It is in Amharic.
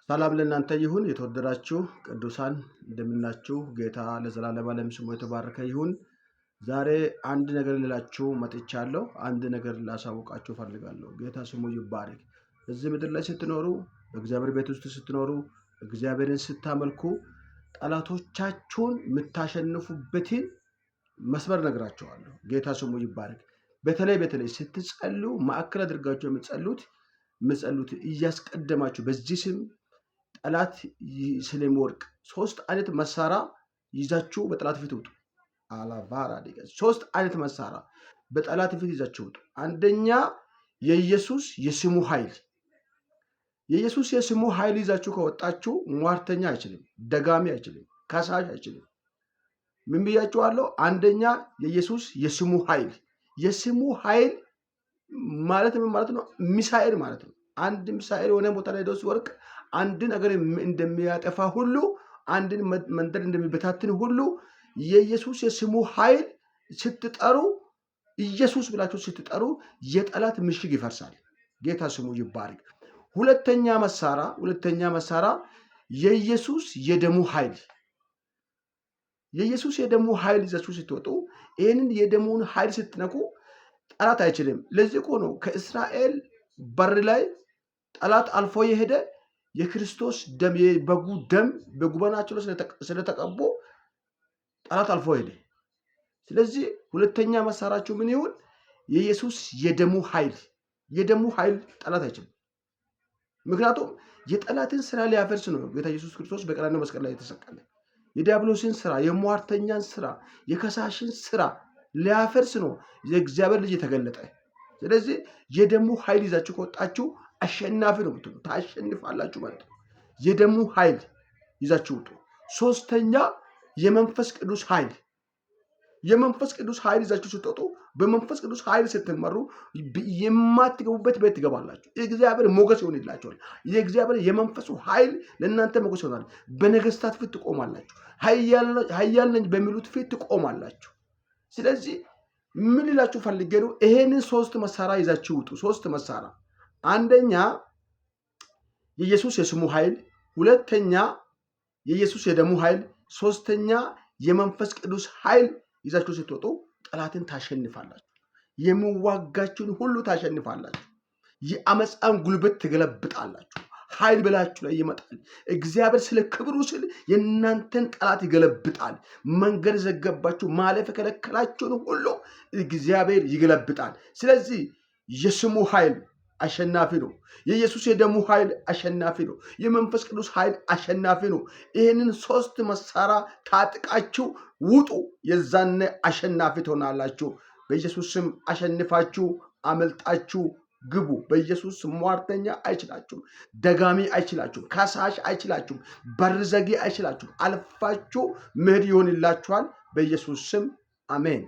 ሰላም ለእናንተ ይሁን። የተወደዳችሁ ቅዱሳን እንደምናችሁ፣ ጌታ ለዘላለም ዓለም ስሙ የተባረከ ይሁን። ዛሬ አንድ ነገር ልላችሁ መጥቻለሁ። አንድ ነገር ላሳውቃችሁ እፈልጋለሁ። ጌታ ስሙ ይባረክ። እዚህ ምድር ላይ ስትኖሩ፣ በእግዚአብሔር ቤት ውስጥ ስትኖሩ፣ እግዚአብሔርን ስታመልኩ ጠላቶቻችሁን የምታሸንፉበትን መስመር ነግራችኋለሁ። ጌታ ስሙ ይባረክ። በተለይ በተለይ ስትጸልዩ ማዕከል አድርጋችሁ የምትጸሉት እያስቀደማችሁ በዚህ ስም ጠላት ስለሚወድቅ ሶስት አይነት መሳሪያ ይዛችሁ በጠላት ፊት ውጡ። አላቫራ ሶስት አይነት መሳሪያ በጠላት ፊት ይዛችሁ ውጡ። አንደኛ የኢየሱስ የስሙ ኃይል፣ የኢየሱስ የስሙ ኃይል ይዛችሁ ከወጣችሁ ሟርተኛ አይችልም፣ ደጋሚ አይችልም፣ ከሳሽ አይችልም። ምን ብያችኋለሁ? አንደኛ የኢየሱስ የስሙ ኃይል። የስሙ ኃይል ማለት ምን ማለት ነው? ሚሳኤል ማለት ነው። አንድ ሚሳኤል የሆነ ቦታ ላይ ሄዶ ሲወድቅ አንድን ነገር እንደሚያጠፋ ሁሉ፣ አንድን መንደር እንደሚበታትን ሁሉ የኢየሱስ የስሙ ኃይል ስትጠሩ፣ ኢየሱስ ብላችሁ ስትጠሩ የጠላት ምሽግ ይፈርሳል። ጌታ ስሙ ይባረክ። ሁለተኛ መሳሪያ የኢየሱስ የደሙ ኃይል። የኢየሱስ የደሙ ኃይል ይዛችሁ ስትወጡ፣ ይህንን የደሙን ኃይል ስትነኩ ጠላት አይችልም። ለዚህ እኮ ነው ከእስራኤል በር ላይ ጠላት አልፎ የሄደ። የክርስቶስ ደም፣ የበጉ ደም በጉበናቸው ላይ ስለተቀቡ ጠላት አልፎ ሄደ። ስለዚህ ሁለተኛ መሳሪያችሁ ምን ይሁን? የኢየሱስ የደሙ ኃይል። የደሙ ኃይል ጠላት አይችልም። ምክንያቱም የጠላትን ስራ ሊያፈርስ ነው ጌታ ኢየሱስ ክርስቶስ በቀራንዮ መስቀል ላይ የተሰቀለ። የዲያብሎስን ስራ፣ የሟርተኛን ስራ፣ የከሳሽን ስራ ሊያፈርስ ነው የእግዚአብሔር ልጅ የተገለጠ። ስለዚህ የደሙ ኃይል ይዛችሁ ከወጣችሁ አሸናፊ ነው የምትሆኑ፣ ታሸንፋላችሁ ማለት ነው። የደሙ ኃይል ይዛችሁ ውጡ። ሶስተኛ የመንፈስ ቅዱስ ኃይል። የመንፈስ ቅዱስ ኃይል ይዛችሁ ስትወጡ፣ በመንፈስ ቅዱስ ኃይል ስትመሩ የማትገቡበት ቤት ትገባላችሁ። የእግዚአብሔር ሞገስ ይሆንላችኋል። የእግዚአብሔር የመንፈሱ ኃይል ለእናንተ ሞገስ ይሆናል። በነገስታት ፊት ትቆማላችሁ። ኃያል ነኝ በሚሉት ፊት ትቆማላችሁ። ስለዚህ ምን ልላችሁ ፈልጌ ነው? ይሄንን ሶስት መሳሪያ ይዛችሁ ውጡ። ሶስት መሳሪያ፣ አንደኛ የኢየሱስ የስሙ ኃይል፣ ሁለተኛ የኢየሱስ የደሙ ኃይል፣ ሶስተኛ የመንፈስ ቅዱስ ኃይል ይዛችሁ ስትወጡ ጠላትን ታሸንፋላችሁ። የሚዋጋችሁን ሁሉ ታሸንፋላችሁ። የአመፃን ጉልበት ትገለብጣላችሁ። ኃይል በላችሁ ላይ ይመጣል። እግዚአብሔር ስለ ክብሩ ሲል የእናንተን ጠላት ይገለብጣል። መንገድ ዘገባችሁ፣ ማለፍ የከለከላችሁን ሁሉ እግዚአብሔር ይገለብጣል። ስለዚህ የስሙ ኃይል አሸናፊ ነው። የኢየሱስ የደሙ ኃይል አሸናፊ ነው። የመንፈስ ቅዱስ ኃይል አሸናፊ ነው። ይህንን ሶስት መሳሪያ ታጥቃችሁ ውጡ። የዛኔ አሸናፊ ትሆናላችሁ። በኢየሱስ ስም አሸንፋችሁ አመልጣችሁ ግቡ። በኢየሱስ ሟርተኛ አይችላችሁም፣ ደጋሚ አይችላችሁም፣ ከሳሽ አይችላችሁም፣ በር ዘጊ አይችላችሁም። አልፋችሁ መሄድ ይሆንላችኋል። በኢየሱስ ስም አሜን።